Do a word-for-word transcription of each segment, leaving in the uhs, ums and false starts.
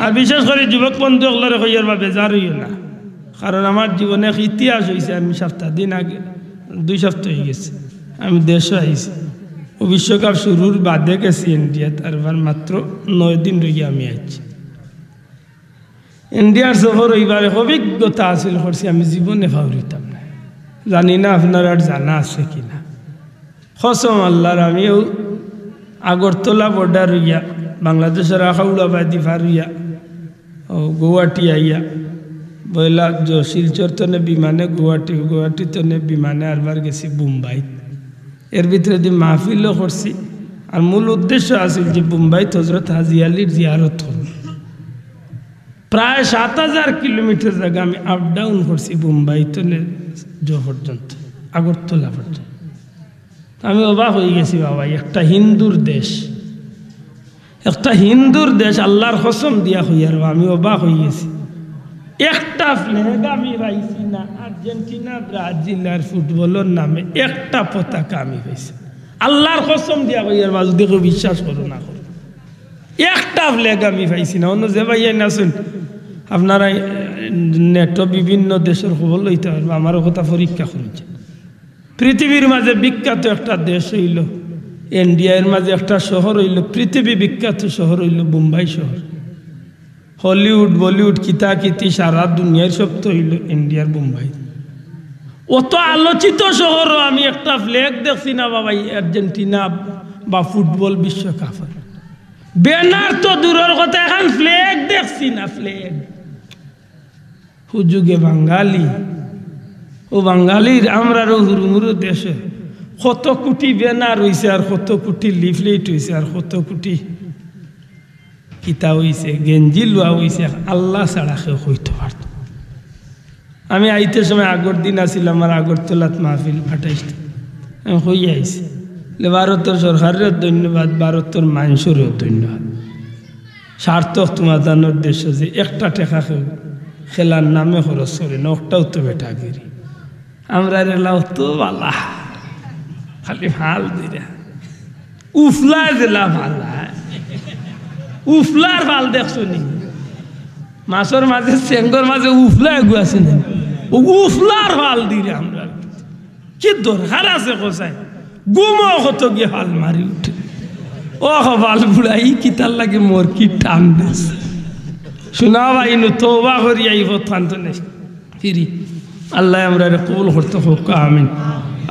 আর বিশেষ করি যুবক বন্ধু অকলরে কইয়ার বা বেজার অইও না, কারণ আমার জীবনে এক ইতিহাস অইছে। আমি সপ্তাহ দিন আগে, দুই সপ্তাহ অইগেছে, আমি দেশো আইছি। ও বিশ্বকাপ শুরুর বাদে গেছি ইন্ডিয়াত, আর এবার মাত্র নয় দিন রইয়া আমি আইছি। ইন্ডিয়ার সফর অইবার এক অভিজ্ঞতা হাসিল করছি, আমি জীবনে পাউরিতাম না। জানি না আপনারার জানা আছে কি না। কসম আল্লার, আমি অউ আগরতলা বর্ডার অইয়া, বাংলাদেশর আখাউড়া বাদি পার অইয়া, অউ গৌহাটি আইয়া, পয়লা জ-, শিলচর তনে বিমানে গৌহাটি, গৌহাটি তনে বিমানে আরবার গেছি বোম্বাইত। এর ভিতরেদি মাহফিলও করছি। আর মূল উদ্দেশ্য আছিল যে বোম্বাইত হজরত হাজী আলীর জিয়ারত করমু। প্রায় সাত হাজার কিলোমিটার জাগা আমি আপ ডাউন করছি বোম্বাই তনে জ পর্যন্ত, আগরতলা পর্যন্ত। আমি অবাক অইগেছি, বাবা, একটা হিন্দুর দেশ, একটা হিন্দুর দেশ, আল্লার কসম দিয়া কইয়ার বা, আমি অবাক অইগেছি। একটা ফ্ল্যাগ আমি পাইছি না, আর্জেন্টিনা ব্রাজিল আর ফুটবলর নামে একটা পতাকা আমি পাইছি। আল্লার কসম দিয়া কইয়ার বা, যদি কেউ বিশ্বাস করো না করো, একটা ফ্ল্যাগ আমি পাইছি না। অন্য যে ভাইয়াইন আছইন, আপনারা, এ, নেটো বিভিন্ন দেশর খবর লইতা পারবা, আমারও কথা পরীক্ষা করইন। পৃথিবীর মাঝে বিখ্যাত একটা দেশ অইলো ইন্ডিয়া, এর মাঝে একটা শহর অইলো, পৃথিবী বিখ্যাত শহর অইলো বোম্বাই শহর। হলিউড, বলিউড, কিতা কিতি সারা দুনিয়ার সব তো অইলো ইন্ডিয়ার বোম্বাই। অত আলোচিত শহরও আমি একটা ফ্ল্যাগ দেখছি না বাবা, আর্জেন্টিনা বা ফুটবল বিশ্বকাপ। ব্যানার তো দূরর কথা, এখন ফ্ল্যাগ দেখছি না, ফ্ল্যাগ। হুজুগে বাঙালি, ও বাঙালির আমরারও হুরুমুরু দেশে কত কোটি ব্যানার অইছে, আর কত কোটি লিফলেট অইছে, আর কত কোটি কিতা অইছে, গেঞ্জি লওয়া অইছে, আল্লা ছাড়া কেউ কইতো পারতো। আমি আইতে সময় আগর দিন আছিল আমার আগরতলাত মাহফিল আঠাইশ তারিখ, আমি কইয়া আইছি, লে ভারতর সরকাররেও ধন্যবাদ, ভারতর মানষরেও ধন্যবাদ। সার্থক তুমাতানর দেশো যে একটা টেকা কেউ খেলার নামে খরচ করে না, অটাও তো বেটাগিরি। আমরার এলাও তো ভালা, খালি ফাল দিরা। উফলা জেলা ভালা, উফলার ফাল দেখছো নি? মাছর মাঝে, চেঙ্গর মাঝে উফলা এগু আছে না? ও উফলার ফাল দিরা আমরা। কি দরকার আছে কছাইন? ঘুমো কত গিয়া ফাল মারি উঠে। ও কপাল পুড়া, ই কিতার লাগি মোর কি টান দেশ। শুনা ভাই, নু তওবা করি আইব থান্ত নেই। ফিরি। আল্লায় আমরারে কবুল করতে কউক্কা, আমিন।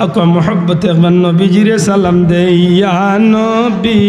আকু মহব্বতে একবার নবীজিরে সালাম দেই, ইয়া নবী।